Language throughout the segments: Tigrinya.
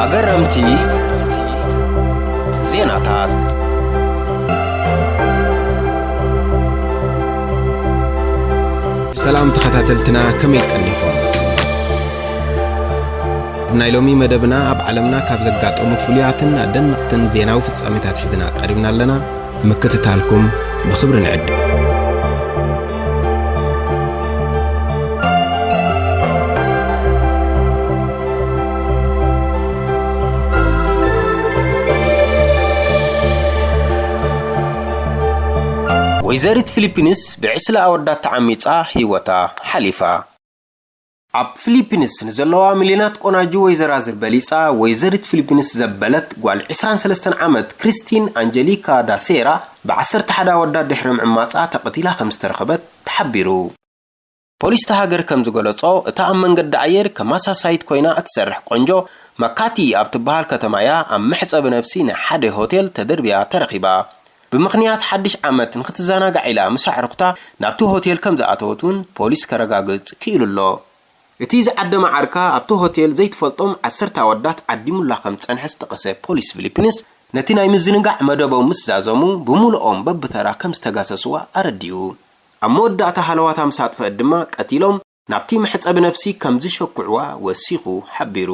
ኣገረምቲ ዜናታት። ሰላም ተኸታተልትና፣ ከመይ ቀኒኹም? ኣብ ናይ ሎሚ መደብና ኣብ ዓለምና ካብ ዘጋጠሙ ፍሉያትን ኣደነቕትን ዜናዊ ፍጻሜታት ሒዝና ቀሪብና ኣለና። ምክትታልኩም ብኽብሪ ንዕድም። ወይዘሪት ፊሊፒንስ ብዕስለ ኣወዳት ተዓሚጻ ህይወታ ሓሊፋ። ኣብ ፊሊፒንስ ንዘለዋ ሚልዮናት ቆናጁ ወይዘራዝር በሊጻ፣ ወይዘሪት ፊሊፒንስ ዘበለት ጓል ዕስራን ሰለስተን ዓመት ክሪስቲን ኣንጀሊካ ዳሴራ ብዓሰርተ ሓደ ኣወዳት ድሕሪ ምዕማጻ ተቐቲላ ከም ዝተረኸበት ተሓቢሩ። ፖሊስ እታ ሃገር ከም ዝገለጾ፣ እታ ኣብ መንገዲ ኣየር ከም ኣሳሳይት ኮይና እትሰርሕ ቆንጆ መካቲ ኣብ ትበሃል ከተማ እያ ኣብ መሕጸቢ ነብሲ ናይ ሓደ ሆቴል ተደርብያ ተረኺባ። ብምኽንያት ሓድሽ ዓመት ንኽትዘናጋዕ ኢላ ምስ ኣዕሩኽታ ናብቲ ሆቴል ከም ዝኣተወት እውን ፖሊስ ከረጋግጽ ክኢሉ ኣሎ። እቲ ዝዓደመ ዓርካ ኣብቲ ሆቴል ዘይትፈልጦም ዓሰርተ ኣወዳት ዓዲሙላ ከም ዝጸንሐ ዝጠቐሰ ፖሊስ ፊሊፒንስ፣ ነቲ ናይ ምዝንጋዕ መደቦም ምስ ዛዘሙ ብምሉኦም በብተራ ከም ዝተጋሰስዋ ኣረዲኡ። ኣብ መወዳእታ ሃለዋታ ምስ ኣጥፍአት ድማ ቀቲሎም ናብቲ መሕጸቢ ነብሲ ከም ዝሸኩዕዋ ወሲኹ ሓቢሩ።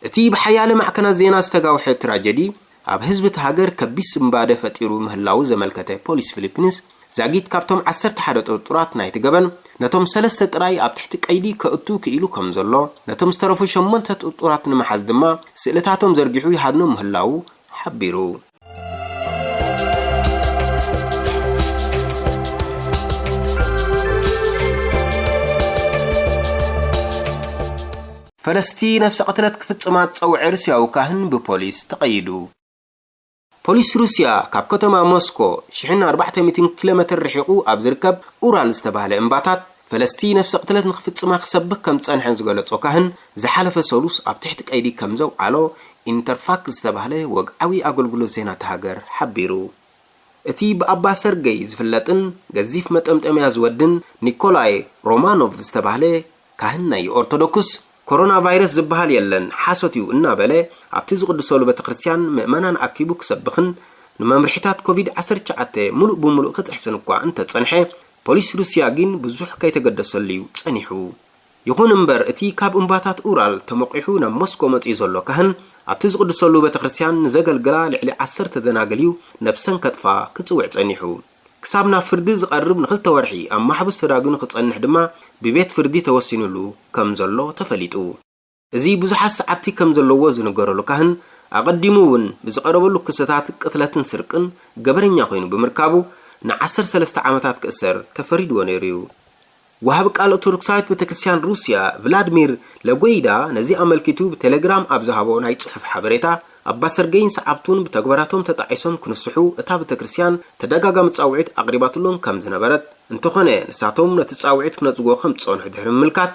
እቲ ብሓያለ ማዕከናት ዜና ዝተጋውሐ ትራጀዲ ኣብ ህዝቢ እቲ ሃገር ከቢድ ስንባደ ፈጢሩ ምህላዉ ዘመልከተ ፖሊስ ፊሊፒንስ፣ ዛጊት ካብቶም ዓሰርተ ሓደ ጥርጡራት ናይቲ ገበን ነቶም ሰለስተ ጥራይ ኣብ ትሕቲ ቀይዲ ከእቱ ክኢሉ ከም ዘሎ፣ ነቶም ዝተረፉ ሸሞንተ ጥርጡራት ንምሓዝ ድማ ስእልታቶም ዘርጊሑ ይሃድኖ ምህላዉ ሓቢሩ። ፈለስቲ ነፍሰ ቅትለት ክፍጽማ ዝጸውዐ ሩስያዊ ካህን ብፖሊስ ተቐይዱ። ፖሊስ ሩስያ ካብ ከተማ ሞስኮ ሽሕን ኣርባዕተ ሚእትን ኪሎ ሜትር ርሒቑ ኣብ ዝርከብ ኡራል ዝተባህለ እምባታት ፈለስቲ ነፍሰ ቅትለት ንክፍጽማ ክሰብኽ ከም ዝጸንሐን ዝገለጾ ካህን፣ ዝሓለፈ ሰሉስ ኣብ ትሕቲ ቀይዲ ከም ዘውዓሎ ኢንተርፋክስ ዝተባህለ ወግዓዊ ኣገልግሎት ዜና እታ ሃገር ሓቢሩ። እቲ ብኣባ ሰርገይ ዝፍለጥን ገዚፍ መጠምጠምያ ዝወድን ኒኮላይ ሮማኖቭ ዝተባህለ ካህን ናይ ኦርቶዶክስ፣ ኮሮና ቫይረስ ዝበሃል የለን፣ ሓሶት እዩ እናበለ ኣብቲ ዝቕድሰሉ ቤተክርስትያን ምእመናን ኣኪቡ ክሰብኽን ንመምርሒታት ኮቪድ ዓሰርተ ትሽዓተ ሙሉእ ብሙሉእ ክጥሕስን እኳ እንተጸንሐ፣ ፖሊስ ሩስያ ግን ብዙሕ ከይተገደሰሉ እዩ ጸኒሑ። ይኹን እምበር፣ እቲ ካብ እምባታት ኡራል ተመቂሑ ናብ ሞስኮ መጺኡ ዘሎ ካህን፣ ኣብቲ ዝቕድሰሉ ቤተክርስትያን ንዘገልግላ ልዕሊ ዓሰርተ ደናግል እዩ ነብሰን ከጥፋ ክጽውዕ ጸኒሑ። ክሳብ ናብ ፍርዲ ዝቐርብ ንኽልተ ወርሒ ኣብ ማሕቡስ ተዳጒኑ ክጸንሕ ድማ ብቤት ፍርዲ ተወሲኑሉ ከም ዘሎ ተፈሊጡ። እዚ ብዙሓት ሰዓብቲ ከም ዘለዎ ዝንገረሉ ካህን፣ ኣቐዲሙ እውን ብዝቐረበሉ ክስታት ቅትለትን ስርቅን ገበነኛ ኮይኑ ብምርካቡ፣ ንዓሰርተ ሰለስተ ዓመታት ክእሰር ተፈሪድዎ ነይሩ እዩ። ወሃቢ ቃል ኦርቶዶክሳዊት ቤተክርስትያን ሩስያ ቭላድሚር ለጎይዳ ነዚ ኣመልኪቱ ብቴሌግራም ኣብ ዝሃቦ ናይ ጽሑፍ ሓበሬታ፣ ኣባ ሰርገይን ሰዓብቱን ብተግባራቶም ተጣዒሶም ክንስሑ እታ ቤተክርስትያን ተደጋጋሚ ጻውዒት ኣቕሪባትሎም ከም ዝነበረት፣ እንተኾነ ንሳቶም ነቲ ጻውዒት ክነጽጎ ከም ዝጸንሑ ድሕሪ ምምልካት፣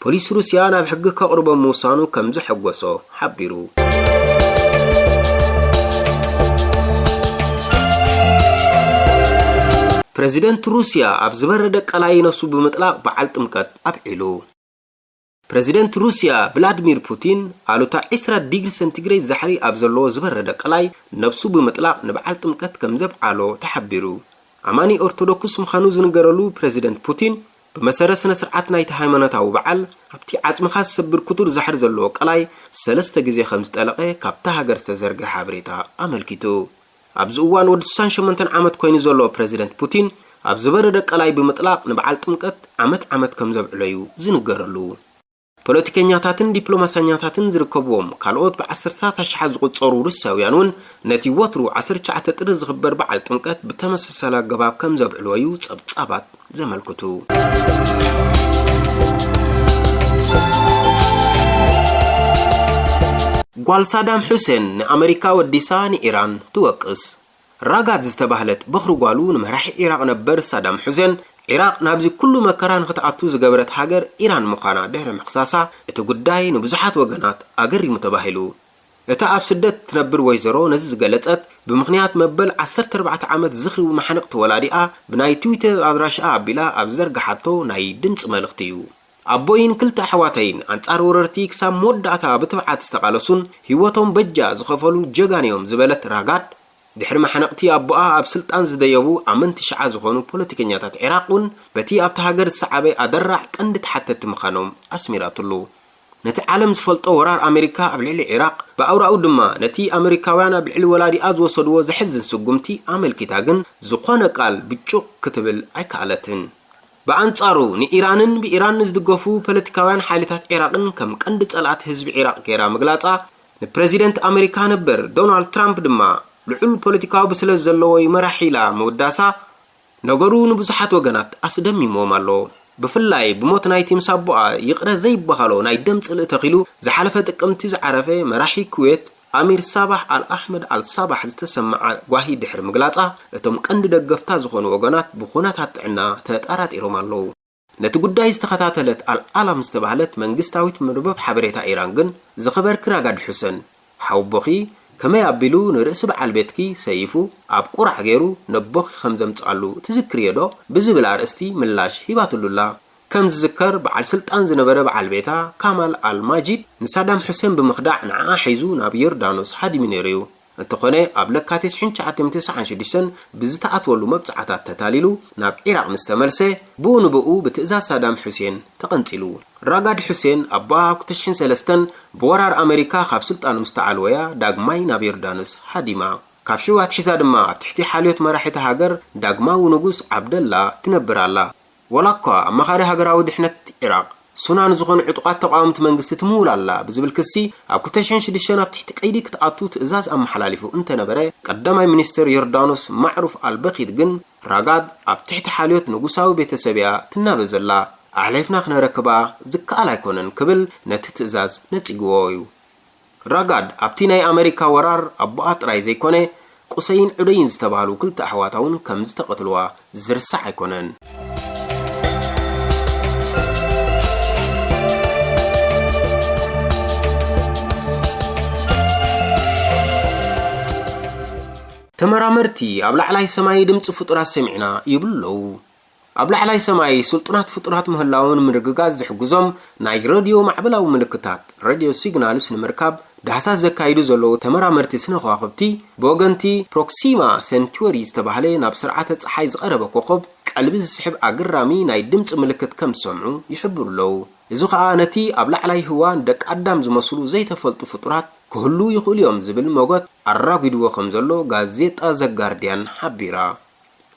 ፖሊስ ሩስያ ናብ ሕጊ ከቕርቦም ምውሳኑ ከም ዘሐጎሶ ሓቢሩ። ፕረዚደንት ሩስያ ኣብ ዝበረደ ቀላይ ነፍሱ ብምጥላቕ በዓል ጥምቀት ኣብዒሉ። ፕረዚደንት ሩስያ ቭላድሚር ፑቲን፣ ኣሉታ ዕስራ ዲግሪ ሰንቲግሬድ ዛሕሪ ኣብ ዘለዎ ዝበረደ ቀላይ ነብሱ ብምጥላቕ ንበዓል ጥምቀት ከም ዘብዓሎ ተሓቢሩ። ኣማኒ ኦርቶዶክስ ምዃኑ ዝንገረሉ ፕረዚደንት ፑቲን፣ ብመሰረት ስነ ስርዓት ናይቲ ሃይማኖታዊ በዓል፣ ኣብቲ ዓጽምኻ ዝሰብር ክቱር ዛሕሪ ዘለዎ ቀላይ ሰለስተ ግዜ ከም ዝጠለቐ ካብታ ሃገር ዝተዘርግሐ ሓበሬታ ኣመልኪቱ። ኣብዚ እዋን ወዲ ስሳን ሸሞንተን ዓመት ኮይኑ ዘሎ ፕረዚደንት ፑቲን፣ ኣብ ዝበረደ ቀላይ ብምጥላቕ ንበዓል ጥምቀት ዓመት ዓመት ከም ዘብዕሎ እዩ ዝንገረሉ። ፖለቲከኛታትን ዲፕሎማሰኛታትን ዝርከብዎም ካልኦት ብዓሰርታት ኣሽሓት ዝቑጸሩ ሩስያውያን እውን ነቲ ወትሩ ዓሰርተ ትሽዓተ ጥሪ ዝኽበር በዓል ጥምቀት ብተመሳሳሊ ኣገባብ ከም ዘብዕልዎ እዩ ጸብጻባት ዘመልክቱ። ጓል ሳዳም ሑሴን ንኣመሪካ ወዲሳ ንኢራን ትወቅስ። ራጋድ ዝተባህለት በኹሪ ጓሉ ንመራሒ ዒራቕ ነበር ሳዳም ሑሴን፣ ዒራቕ ናብዚ ኩሉ መከራ ንኽትኣቱ ዝገበረት ሃገር ኢራን ምዃና ድሕሪ ምኽሳሳ፣ እቲ ጉዳይ ንብዙሓት ወገናት ኣገሪሙ ተባሂሉ። እታ ኣብ ስደት ትነብር ወይዘሮ ነዚ ዝገለጸት፣ ብምኽንያት መበል ዓሰርተ ኣርባዕተ ዓመት ዝኽሪ መሓንቕቲ ወላዲኣ ብናይ ትዊተር ኣድራሻኣ ኣቢላ ኣብ ዝዘርግሓቶ ናይ ድምጺ መልእኽቲ እዩ። ኣቦይን ክልተ ኣሕዋተይን ኣንጻር ወረርቲ ክሳብ መወዳእታ ብትብዓት ዝተቓለሱን ህይወቶም በጃ ዝኸፈሉን ጀጋን እዮም ዝበለት ራጋድ፣ ድሕሪ ማሕነቕቲ ኣቦኣ ኣብ ስልጣን ዝደየቡ ኣመንቲ ሽዓ ዝኾኑ ፖለቲከኛታት ዒራቕ እውን በቲ ኣብታ ሃገር ዝሰዓበ ኣደራዕ ቀንዲ ተሓተቲ ምዃኖም ኣስሚራትሉ። ነቲ ዓለም ዝፈልጦ ወራር ኣሜሪካ ኣብ ልዕሊ ዒራቕ፣ ብኣውራኡ ድማ ነቲ ኣሜሪካውያን ኣብ ልዕሊ ወላዲኣ ዝወሰድዎ ዘሕዝን ስጉምቲ ኣመልኪታ ግን ዝኾነ ቃል ብጩቕ ክትብል ኣይከኣለትን። ብኣንጻሩ ንኢራንን ብኢራን ንዝድገፉ ፖለቲካውያን ሓይልታት ዒራቕን ከም ቀንዲ ጸላእቲ ህዝቢ ዒራቕ ገይራ ምግላጻ፣ ንፕረዚደንት ኣሜሪካ ነበር ዶናልድ ትራምፕ ድማ ልዑል ፖለቲካዊ ብስለት ዘለዎ እዩ መራሒ ኢላ ምውዳሳ፣ ነገሩ ንብዙሓት ወገናት ኣስደሚምዎም ኣሎ። ብፍላይ ብሞት ናይቲ ምስ ኣቦኣ ይቕረ ዘይበሃሎ ናይ ደም ጽልኢ ተኺሉ ዝሓለፈ ጥቅምቲ ዝዓረፈ መራሒ ኩዌት ኣሚር ሳባሕ ኣል ኣሕመድ ኣል ሳባሕ ዝተሰምዓ ጓሂ ድሕሪ ምግላጻ፣ እቶም ቀንዲ ደገፍታ ዝኾኑ ወገናት ብኹነታት ጥዕና ተጠራጢሮም ኣለዉ። ነቲ ጉዳይ ዝተኸታተለት ኣል-ኣላም ዝተባህለት መንግስታዊት መርበብ ሓበሬታ ኢራን ግን፣ ዝኸበርኪ ራጋድ ሑሰን፣ ሓወቦኺ ከመይ ኣቢሉ ንርእሲ በዓል ቤትኪ ሰይፉ ኣብ ቁራዕ ገይሩ ነቦኺ ከም ዘምጽኣሉ ትዝክርዮ ዶ? ብዝብል ኣርእስቲ ምላሽ ሂባትሉ ኣላ። ከም ዝዝከር፣ በዓል ስልጣን ዝነበረ በዓል ቤታ ካማል ኣል ማጂድ ንሳዳም ሑሴን ብምኽዳዕ ንዓኣ ሒዙ ናብ ዮርዳኖስ ሃዲሙ ነይሩ እዩ። እንተኾነ፣ ኣብ ለካቲት ሺሕ ትሽዓተ ሚእቲ ተስዓን ሽዱሽተን ብዝተኣትወሉ መብጽዓታት ተታሊሉ ናብ ዒራቕ ምስ ተመልሰ፣ ብኡ ንብኡ ብትእዛዝ ሳዳም ሑሴን ተቐንጺሉ። ራጋድ ሑሴን ኣቦኣ ኣብ ክልተ ሽሕን ሰለስተን ብወራር ኣመሪካ ካብ ስልጣኑ ምስ ተዓልወያ ዳግማይ ናብ ዮርዳኖስ ሃዲማ። ካብ ሽው ኣትሒዛ ድማ ኣብ ትሕቲ ሓልዮት መራሒቲ ሃገር ዳግማዊ ንጉስ ዓብደላ ትነብር ኣላ። ዋላ እኳ ኣማኻሪ ሃገራዊ ድሕነት ዒራቕ ሱና ንዝኾኑ ዕጡቓት ተቓወምቲ መንግስቲ ትምውል ኣላ ብዝብል ክሲ ኣብ ክልተ ሽሕን ሽዱሽተን ኣብ ትሕቲ ቀይዲ ክትኣቱ ትእዛዝ ኣመሓላሊፉ እንተነበረ፣ ቀዳማይ ሚኒስትር ዮርዳኖስ ማዕሩፍ ኣልበኺድ ግን ራጋድ ኣብ ትሕቲ ሓልዮት ንጉሳዊ ቤተሰብ እያ ትናበ ዘላ። ኣሕሊፍና ክነረክባ ዝከኣል ኣይኮነን ክብል ነቲ ትእዛዝ ነጺግዎ እዩ። ራጋድ ኣብቲ ናይ ኣመሪካ ወራር ኣቦኣ ጥራይ ዘይኮነ፣ ቁሰይን ዑደይን ዝተባህሉ ክልተ ኣሕዋታ እውን ከም ዝተቐትልዋ ዝርሳዕ ኣይኮነን። ተመራመርቲ ኣብ ላዕላይ ሰማይ ድምፂ ፍጡራት ሰሚዕና ይብሉ ኣለዉ። ኣብ ላዕላይ ሰማይ ስልጡናት ፍጡራት ምህላዎም ንምርግጋጽ ዝሕግዞም ናይ ረድዮ ማዕበላዊ ምልክታት፣ ሬድዮ ሲግናልስ፣ ንምርካብ ዳህሳስ ዘካይዱ ዘለዉ ተመራመርቲ ስነ ከዋኽብቲ፣ ብወገንቲ ፕሮክሲማ ሴንቹሪ ዝተባህለ ናብ ስርዓተ ጸሓይ ዝቐረበ ኮኾብ ቀልቢ ዝስሕብ ኣገራሚ ናይ ድምጺ ምልክት ከም ዝሰምዑ ይሕብሩ ኣለዉ። እዚ ኸኣ ነቲ ኣብ ላዕላይ ህዋ ንደቂ ኣዳም ዝመስሉ ዘይተፈልጡ ፍጡራት ክህሉ ይኽእሉ እዮም ዝብል መጎት ኣራጒድዎ ከም ዘሎ ጋዜጣ ዘ ጋርድያን ሓቢራ።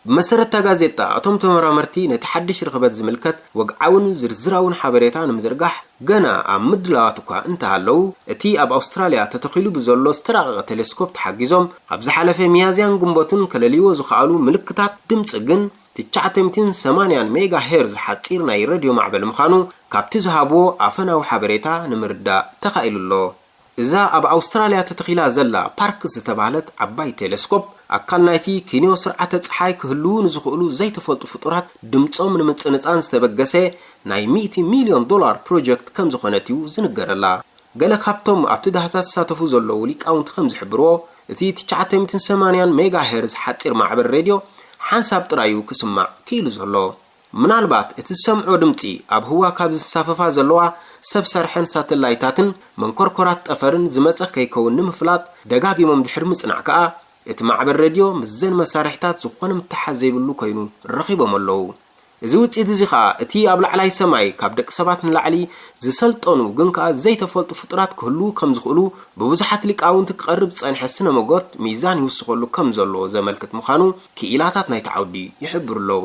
ብመሰረት እታ ጋዜጣ፣ እቶም ተመራመርቲ ነቲ ሓድሽ ርኽበት ዝምልከት ወግዓውን ዝርዝራውን ሓበሬታ ንምዝርጋሕ ገና ኣብ ምድላዋት እኳ እንተሃለዉ፣ እቲ ኣብ ኣውስትራልያ ተተኺሉ ብዘሎ ዝተራቐቐ ቴሌስኮፕ ተሓጊዞም፣ ኣብ ዝሓለፈ ሚያዝያን ግንቦትን ከለልይዎ ዝኸኣሉ ምልክታት ድምጺ ግን፣ ትሽዓተ ሚእትን ሰማንያን ሜጋ ሄርዝ ሓጺር ናይ ረድዮ ማዕበል ምዃኑ ካብቲ ዝሃብዎ ኣፈናዊ ሓበሬታ ንምርዳእ ተኻኢሉ ኣሎ። እዛ ኣብ ኣውስትራልያ ተተኺላ ዘላ ፓርክስ ዝተባህለት ዓባይ ቴሌስኮፕ፣ ኣካል ናይቲ ኪንዮ ስርዓተ ጸሓይ ክህልዉ ንዝኽእሉ ዘይተፈልጡ ፍጡራት ድምጾም ንምጽንጻን ዝተበገሰ ናይ ሚእቲ ሚልዮን ዶላር ፕሮጀክት ከም ዝኾነት እዩ ዝንገረላ። ገለ ካብቶም ኣብቲ ዳህሳስ ዝሳተፉ ዘለዉ ሊቃውንቲ ከም ዝሕብርዎ፣ እቲ ትሽዓተ ሚእትን ሰማንያን ሜጋ ሄርዝ ሓጺር ማዕበል ሬድዮ ሓንሳብ ጥራይ እዩ ክስማዕ ክኢሉ ዘሎ። ምናልባት እቲ ዝሰምዖ ድምጺ ኣብ ህዋ ካብ ዝንሳፈፋ ዘለዋ ሰብ ሰርሐን ሳተላይታትን መንኮርኮራት ጠፈርን ዝመጸ ከይከውን ንምፍላጥ ደጋጊሞም ድሕሪ ምጽናዕ ከኣ፣ እቲ ማዕበል ሬድዮ ምስዘን መሳርሒታት ዝኾነ ምትሓዝ ዘይብሉ ኮይኑ ረኺቦም ኣለዉ። እዚ ውጽኢት እዚ ኸኣ እቲ ኣብ ላዕላይ ሰማይ ካብ ደቂ ሰባት ንላዕሊ ዝሰልጠኑ ግን ከኣ ዘይተፈልጡ ፍጡራት ክህልዉ ከም ዝኽእሉ ብብዙሓት ሊቃውንቲ ክቐርብ ዝጸንሐ ስነ መጎት ሚዛን ይውስኸሉ ከም ዘሎ ዘመልክት ምዃኑ ክኢላታት ናይቲ ዓውዲ ይሕብሩ ኣለዉ።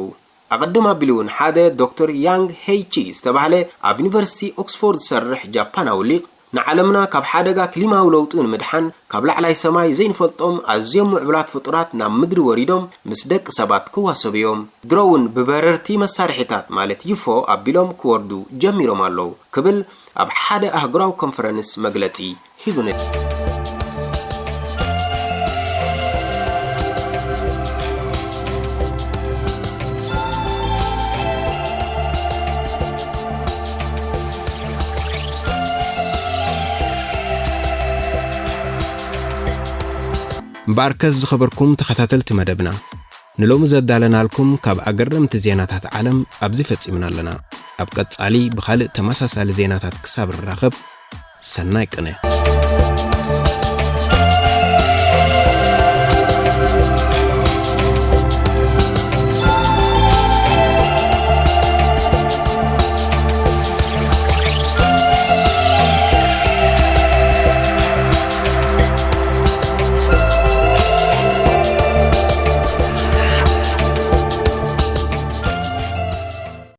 ኣቐድም ኣቢሉ እውን ሓደ ዶክተር ያንግ ሄይቺ ዝተባህለ ኣብ ዩኒቨርሲቲ ኦክስፎርድ ዝሰርሕ ጃፓናዊ ሊቕ፣ ንዓለምና ካብ ሓደጋ ክሊማዊ ለውጢ ንምድሓን፣ ካብ ላዕላይ ሰማይ ዘይንፈልጦም ኣዝዮም ምዕቡላት ፍጡራት ናብ ምድሪ ወሪዶም ምስ ደቂ ሰባት ክዋሰቡ እዮም። ድሮ እውን ብበረርቲ መሳርሒታት ማለት ዩፎ ኣቢሎም ክወርዱ ጀሚሮም ኣለዉ ክብል ኣብ ሓደ ኣህጉራዊ ኮንፈረንስ መግለጺ ሂቡ ነይሩ። እምበኣርከስ ዝኸበርኩም ተኸታተልቲ መደብና፣ ንሎሚ ዘዳለናልኩም ካብ ኣገረምቲ ዜናታት ዓለም ኣብዚ ፈጺምና ኣለና። ኣብ ቀጻሊ ብኻልእ ተመሳሳሊ ዜናታት ክሳብ ንራኸብ፣ ሰናይ ቅነ።